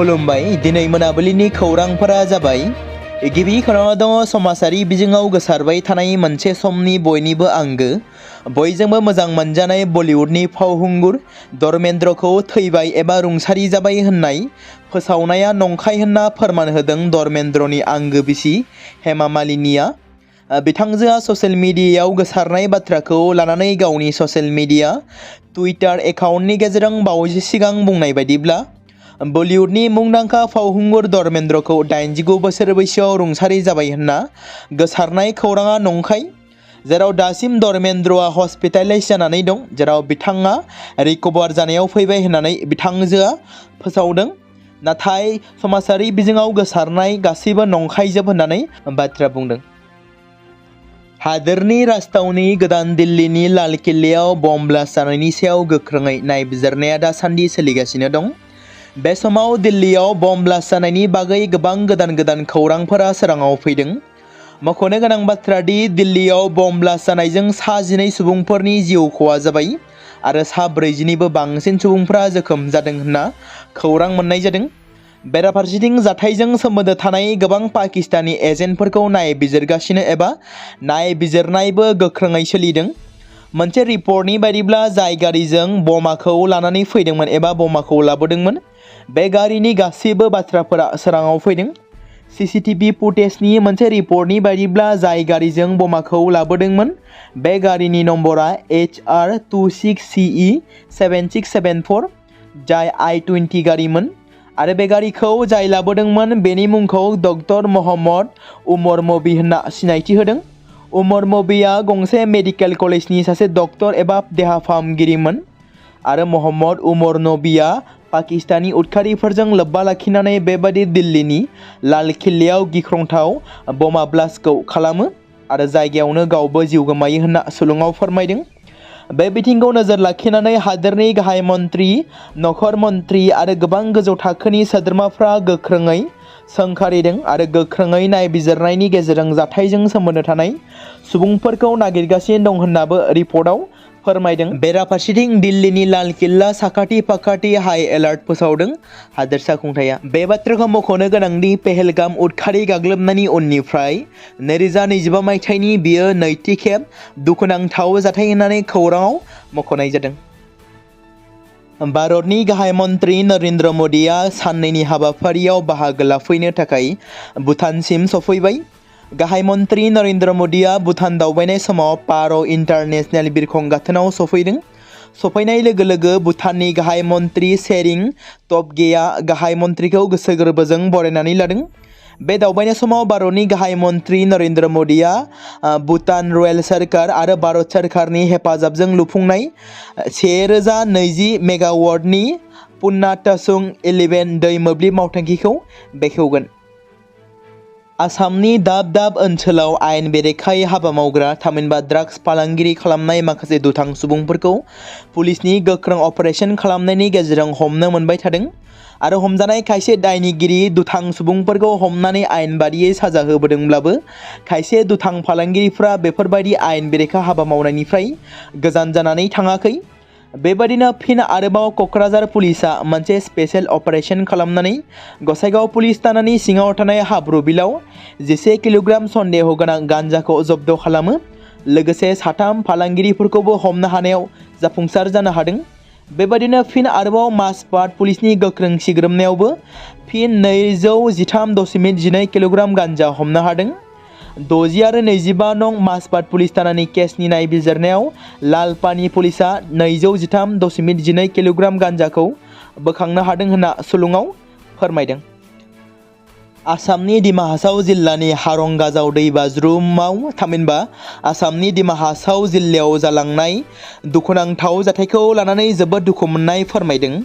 खुलुमबाय दिनै मोनाबिलिनि खौरांफोरा जाबाय गिबि खौराङाव दङ समाजारि बिजोङाव गोसारबाय थानाय मोनसे समनि बयनिबो आंगो बयजोंबो मोजां मोनजानाय बलिउडनि फावखुंगुर धर्मेन्द्रखौ थैबाय एबा रुंसारि जाबाय होननाय फोसावनाया नंखाय होनना फोरमान होदों धर्मेन्द्रनि आंगो बिसि हेमा मालिनीआ। बिथांजोआ ससियेल मिडियायाव गोसारनाय बाथ्राखौ लानानै गावनि ससियेल मिडिया टुइटार एकाउन्टनि गेजेरजों बावैसो सिगां बुंनाय बायदिब्ला बलिउडनि मुंदांखा फावखुंगुर धर्मेन्द्रखौ 89 बोसोर बैसोआव रुंसारि जाबाय होनना गोसारनाय खौराङा नंखाय, जेराव दासिम धर्मेन्द्रआ हस्पिटालाइज जानानै दं, जेराव बिथाङा रिकभार जानायाव फैबाय होननानै बिथांजोआ फोसावदों। नाथाय समाजारि बिजोङाव गोसारनाय गासैबो नंखायजोब होननानै बाथ्रा बुंदों। हादोरनि राजथावनि गोदान दिल्लीनि लाल किल्लायाव बम ब्लास्ट जानायनि सायाव गोख्रोङै नायबिजिरनाया दासान्दि सोलिगासिनो दं। बे समाव दिल्लीयाव बम ब्लास्ट जानायनि बागै गोबां गोदान खौरांफोरा सोराङाव फैदों। मख'नो गोनां बाथ्रा दि दिल्लीयाव बम ब्लास्ट जानायजों सा 12 सुबुंफोरनि जिउ खहा जाबाय आरो सा 40निबो बांसिन सुबुंफोरा जोखोम जादों होनना खौरां मोननाय जादों। बेराफारसेथिं जाथायजों सोमोन्दो थानाय गोबां पाकिस्तानी एजेन्टफोरखौ नायबिजिरगासिनो एबा नायबिजिरनायबो गोख्रोङै सोलिदों। मोनसे रिपर्टनि बायदिब्ला जाय गारिजों बमाखौ लानानै फैदोंमोन एबा बमाखौ लाबोदोंमोन, बे गारिनि गासैबो बाथ्राफोरा सोराङाव फैदों। सीसीटीवी फुटेजनि मोनसे रिपर्टनि बायदिब्ला जाय गारिजों बमाखौ लाबोदोंमोन, बे गारिनि नम्बरा HR26CE 7674, जाय I-20 गारिमोन आरो बे गारिखौ जाय लाबोदोंमोन बेनि मुंखौ डक्टर मोहम्मद उमर मबी होनना सिनायथि होदों। उमर मबीआ गंसे मेडिकेल कलेजनि सासे डक्टर एबा देहा फाहामगिरिमोन आरो मोहम्मद उमर नबीआ पाकिस्तानी उदखारिफोरजों लोब्बा लाखिनानै बेबादि दिल्लीनि लाल किल्लायाव गिख्रंथाव बमा ब्लास्टखौ खालामो आरो जायगायावनो गावबो जिउ गोमायो होनना सुलुङाव फोरमायदों। बे बिथिंखौ नोजोर लाखिनानै हादोरनि गाहाय मन्त्रि, नखर मन्त्रि आरो गोबां गोजौ थाखोनि सोद्रोमाफ्रा गोख्रोङै सोंखारिदों आरो गोख्रोङै नायबिजिरनायनि गेजेरजों जाथायजों सोमोन्दो थानाय सुबुंफोरखौ नागिरगासिनो दं होननाबो रिपर्टआव फोरमायदों। बेराफारसेथिं दिल्लीनि लाल किल्ला साखाथि फाखाथि हाई एलार्ट फोसावदों हादोरसा खुंथाया। बे बाथ्राखौ मख'नो गोनांदि पेहेलगाम उदखारि गाग्लोबनायनि उननिफ्राय 2025 मायथाइनि बियो नैथि खेब दुखुनांथाव जाथाय होननानै खौराङाव मख'नाय जादों। भारतनि गाहाय मन्त्रि नरेन्द्र मोदीआ साननैनि हाबाफारियाव बाहागो लाफैनो थाखाय भुटानसिम सफैबाय। गाहाय मन्त्रि नरेन्द्र मोदीआ भुटान दावबायनाय समाव पार' इन्टारनेशनेल बिरखं गाथोनाव सफैदों। सफैनाय लोगो लोगो भुटाननि गाहाय मन्त्रि सेरिं टब्गेआ गाहाय मन्त्रिखौ गोसो गोरबोजों बरायनानै लादों। बे दावबायनाय समाव भारतनि गाहाय मन्त्रि नरेन्द्र मोदीआ भुटान रयेल सोरखार आरो भारत सोरखारनि हेफाजाबजों लुफुंनाय 1020 मेगावाटनि पुन्नाटासुं 11 दै मोब्लिब मावथांखिखौ बेखेवगोन। आसामनि दाब दाब ओनसोलाव आयेन बेरेखायै हाबा मावग्रा थामहिनबा ड्राग्स फालांगिरि खालामनाय माखासे दुथां सुबुंफोरखौ पुलिसनि गोख्रों अपारेशन खालामनायनि गेजेरजों हमनो मोनबाय थादों आरो हमजानाय खायसे दायनिगिरि दुथां सुबुंफोरखौ हमनानै आयेन बादियै साजा होबोदोंब्लाबो खायसे दुथां फालांगिरिफ्रा बेफोरबायदि आयेन बेरेखा हाबा मावनायनिफ्राय गोजान जानानै थाङाखै। बेबादिनो फिन आरोबाव क'क्राझार पुलिसआ मोनसे स्पेशेल अपारेशन खालामनानै गसाइगाव पुलिस थानानि सिङाव थानाय हाब्रु बिलाव 11 किल'ग्राम सन्देह गोनां गान्जाखौ जब्द खालामो। लोगोसे 3 फालांगिरिफोरखौबो हमनो हानायाव जाफुंसार जानो हादों। बेबादिनो फिन आरोबाव माजबाद पुलिसनि गोख्रों सिग्रोमनायावबो फिन 213.12 किल'ग्राम गान्जा हमनो हादों। 60 आरो 25 नं माजबाद पुलिस थानानि केसनि नायबिजिरनायाव लालपानि पुलिसआ 213.12 किल'ग्राम गान्जाखौ बोखांनो हादों होनना सुलुङाव फोरमायदों। आसामनि दिमा हासाव जिल्लानि हारंगाजाव दैबाज्रुमाव थामहिनबा आसामनि दिमा हासाव जिल्लायाव जालांनाय दुखुनांथाव जाथायखौ लानानै जोबोद दुखु मोननाय फोरमायदों।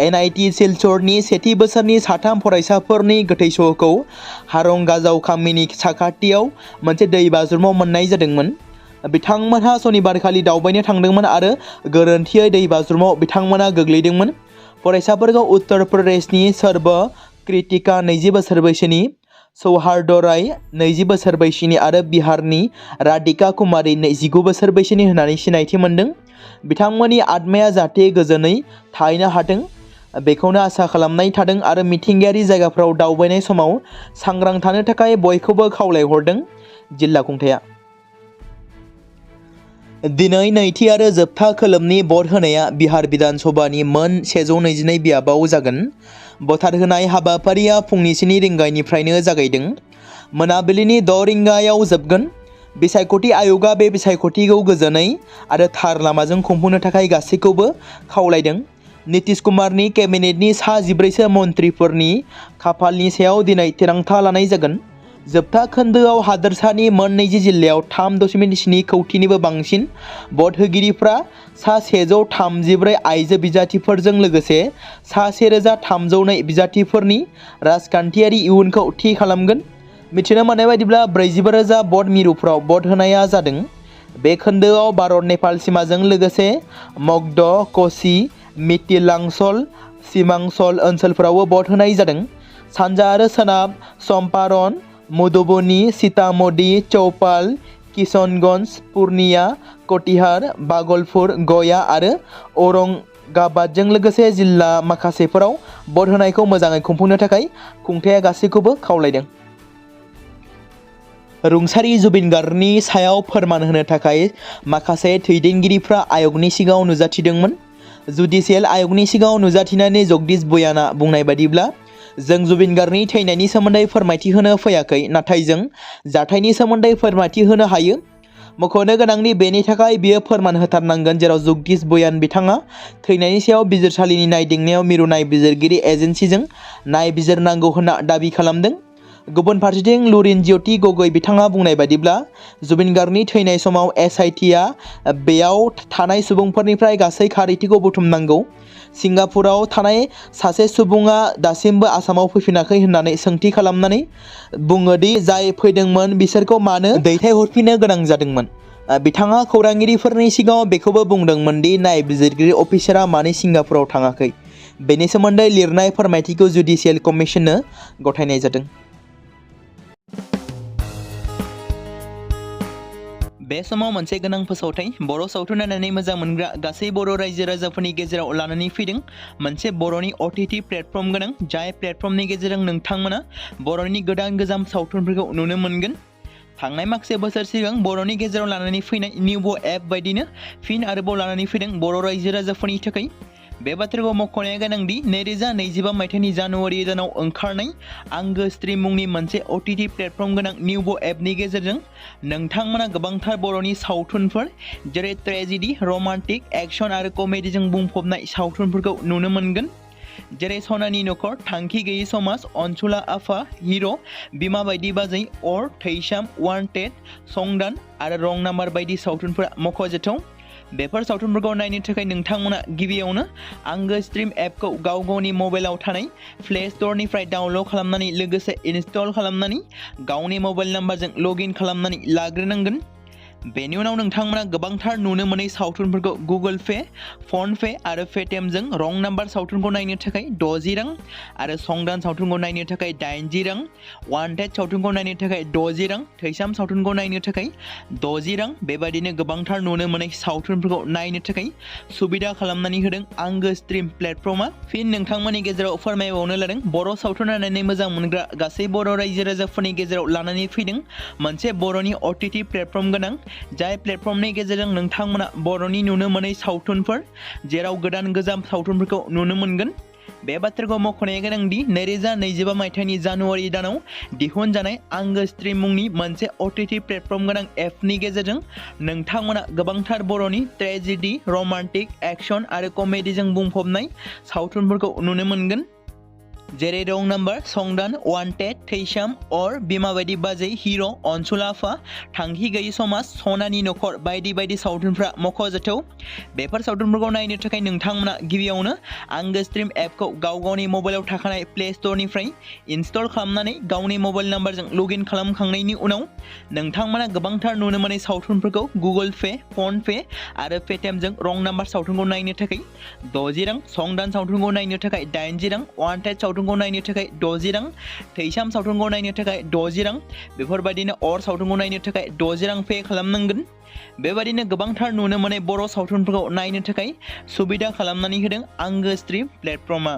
NIT सिलचरनि सेथि बोसोरनि 3 फरायसाफोरनि गोथै सह'खौ हारंगाजाव गामिनि साखाथियाव मोनसे दैबाज्रुमाव मोननाय जादोंमोन। बिथांमोनहा सनिबारखालि दावबायनो थांदोंमोन आरो गोरोन्थियै दैबाज्रुमाव बिथांमोना गोग्लैदोंमोन। फरायसाफोरखौ उत्तर प्रदेशनि सर्व कृतिका 20 बोसोर बैसोनि, सौहार्द राय 20 बोसोर बैसोनि आरो बिहारनि राधिका कुमारी 19 बोसोर बैसोनि होननानै सिनायथि मोनदों। बिथांमोननि आत्माया जाहाथे गोजोनै थाहैनो हाथों। बेखौनो आसा खालामनाय थादों आरो मिथिंगायारि जायगाफोराव दावबायनाय समाव सांग्रां थानो थाखाय बयखौबो खावलायहरदों जिल्ला खुंथाया। दिनै नैथि आरो जोबथा खोलोबनि भट होनाया बिहार बिधान सभानि मोन 122 बियाबाव जागोन। भटार होनाय हाबाफारिया फुंनि 7 रिंगानिफ्रायनो जागायदों। मोनाबिलिनि 6 रिंगायाव जोबगोन। बिसायख'थि आय'गा बे बिसायख'थिखौ गोजोनै आरो थार लामाजों खुंफुंनो थाखाय गासैखौबो खावलायदों। नीतीश कुमारनि केबिनेटनि सा 14 मन्थ्रिफोरनि खाफालनि सायाव दिनै थिरांथा लानाय जागोन। जोबथा खोन्दोआव हादोरसानि मोन 20 जिल्लायाव 3.7 कौटिनिबो बांसिन भट होगिरिफ्रा सा 134 आइजो बिजाथिफोरजों लोगोसे सा 1302 बिजाथिफोरनि राजखान्थियारि इयुनखौ थि खालामगोन। मिथिनो मोननाय बायदिब्ला 44,000 भट मिरुफोराव भट होनाया जादों। बे खोन्दोआव भारत नेपाल सिमाजों लोगोसे मगध, क'चि, मिथिलांचल, सीमांचल ओनसोलफोरावबो भट होनाय जादों। सानजा आरो सोनाब चम्पारण, मधुबनी, सीतामढ़ी, चौपाल, किशनगंज, पूर्णिया, कटिहार, भागलपुर, गया आरो औरंगाबादजों लोगोसे जिल्ला माखासेफोराव भट होनायखौ मोजाङै खुंफुंनो थाखाय खुंथाया गासैखौबो खावलायदों। रुंसारि जुबिन गार्गनि सायाव फोरमान होनो थाखाय माखासे दैदेनगिरिफ्रा आय'गनि सिगाङाव नुजाथिदोंमोन। जुडिसियेल आय'गनि सिगाङाव नुजाथिनानै जगदीश बयाना बुंनाय बायदिब्ला, जों जुबिन गार्गनि थैनायनि सोमोन्दै फोरमायथि होनो फैयाखै, नाथाय जों जाथायनि सोमोन्दै फोरमायथि होनो हायो। मख'नो गोनांदि बेनि थाखाय बियो फोरमान होथारनांगोन जेराव जगदीश बयान बिथाङा थैनायनि सायाव बिजिरसालिनि नायदिंनायाव मिरु नायबिजिरगिरि एजेन्सिजों नायबिजिरनांगौ होनना दाबि खालामदों। गुबुन फारसेथिं लुरिन ज्योति गगৈ बिथाङा बुंनाय बायदिब्ला, जुबिन गार्गनि थैनाय समाव एसआइटिआ बेयाव थानाय सुबुंफोरनिफ्राय गासै खारिथिखौ बुथुमनांगौ। सिंगापुराव थानाय सासे सुबुङा दासिमबो आसामाव फैफिनाखै होननानै सोंथि खालामनानै बुङो दि जाय फैदोंमोन बिसोरखौ मानो दैथायहरफिननो गोनां जादोंमोन। बिथाङा खौरांगिरिफोरनि सिगाङाव बेखौबो बुंदोंमोन दि नायबिजिरगिरि अफिसारआ मानो सिंगापुराव थाङाखै। बेनि सोमोन्दै लिरनाय फोरमायथिखौ जुडिसियेल कमिसननो गथायनाय जादों। बे समाव मोनसे गोनां फोसावथाय बर' सावथुन नायनानै मोजां मोनग्रा गासै बर' रायजो राजाफोरनि गेजेराव लानानै फैदों मोनसे बर'नि OTT प्लेटफर्म गोनां, जाय प्लेटफर्मनि गेजेरजों नोंथांमोना बर'नि गोदान गोजाम सावथुनफोरखौ नुनो मोनगोन। थांनाय माखासे बोसोर सिगां बर'नि गेजेराव लानानै फैनाय निउबो एप बायदिनो फिन आरोबाव लानानै फैदों बर' रायजो राजाफोरनि थाखाय। बे बाथ्राखौ मख'नाया गोनांदि 2025 मायथाइनि जानुवारि दानाव ओंखारनाय आंगो स्ट्रीम मुंनि मोनसे OTT प्लेटफर्म गोनां निउबो एपनि गेजेरजों नोंथांमोना गोबांथार बर'नि सावथुनफोर जेरै ट्रेजेडी, रमान्टिक, एक्शन आरो कमेडीजों बुंफबनाय सावथुनफोरखौ नुनो मोनगोन। जेरै सनानि नखर, थांखि गैयै समाज, अनसुला आफा, हिर', बिमा बायदि बाजै, अर, थैसाम, वान्टेड, संदान आरो रं नाम्बार बायदि सावथुनफोरा मख'जाथाव। बेफोर सावथुनफोरखौ नायनो थाखाय नोंथांमोना गिबियावनो आंगो स्ट्रीम एपखौ गाव गावनि मबाइलाव थानाय प्ले स्ट'रनिफ्राय डाउनल'ड खालामनानै लोगोसे इनस्टल खालामनानै गावनि मबाइल नाम्बारजों लगइन खालामनानै लाग्रोनांगोन। बेनि उनाव नोंथांमोना गोबांथार नुनो मोनै सावथुनफोरखौ गुगोल पे, फन पे आरो पेटिएमजों रं नाम्बार सावथुनखौ नायनो थाखाय 60 रां आरो संदान सावथुनखौ नायनो थाखाय 80 रां, वान्टेड सावथुनखौ नायनो थाखाय 60 रां, थैसाम सावथुनखौ नायनो थाखाय 60 रां बेबायदिनो गोबांथार नुनो मोनै सावथुनफोरखौ नायनो थाखाय सुबिदा खालामनानै होदों आंगो स्ट्रीम प्लेटफर्मा। फिन नोंथांमोननि गेजेराव फोरमायबावनो लादों बर' सावथुन नायनानै मोजां मोनग्रा गासै बर' रायजो राजाफोरनि गेजेराव लानानै फैदों मोनसे बर'नि OTT प्लेटफर्म गोनां, जाय प्लेटफर्मनि गेजेरजों नोंथांमोना बर'नि नुनो मोनै सावथुनफोर जेराव गोदान गोजाम सावथुनफोरखौ नुनो मोनगोन। बे बाथ्राखौ मख'नाया गोनांदि 2025 मायथाइनि जानुवारि दानाव दिहुनजानाय आंगो स्ट्रीम मुंनि मोनसे OTT प्लेटफर्म गोनां एपनि गेजेरजों नोंथांमोना गोबांथार बर'नि ट्रेजेडी, रमान्टिक, एक्शन आरो कमेडीजों बुंफबनाय सावथुनफोरखौ नुनो मोनगोन। जेरै रं नाम्बार, संदान, वान्टेड, थैसाम, अर, बिमा बायदि बाजै, हिर', अनसुला आफा, थांखि गैयै समाज, सनानि नखर बायदि बायदि सावथुनफ्रा मख'जाथाव। बेफोर सावथुनफोरखौ नायनो थाखाय नोंथांमोना गिबियावनो आंगो स्ट्रीम एपखौ गाव गावनि मबाइलाव थाखानाय प्ले स्ट'रनिफ्राय इनस्टल खालामनानै गावनि मबाइल नाम्बारजों लगइन खालामखांनायनि उनाव नोंथांमोना गोबांथार नुनो मोनै सावथुनफोरखौ गुगोल पे, फन पे आरो पेटिएमजों रं नाम्बार सावथुनखौ नायनो थाखाय 60 रां, संदान सावथुनखौ नायनो थाखाय 80 रां, वान्टेड सावथुनखौ नायनो थाखाय 60 रां, थैसाम सावथुनखौ नायनो थाखाय 60 रां, बेफोरबायदिनो अर सावथुनखौ नायनो थाखाय 60 रां पे खालामनांगोन। बेबायदिनो गोबांथार नुनो मोननाय बर' सावथुनफोरखौ नायनो थाखाय सुबिदा खालामनानै होदों आंगो स्ट्रिम प्लेटफर्मआ।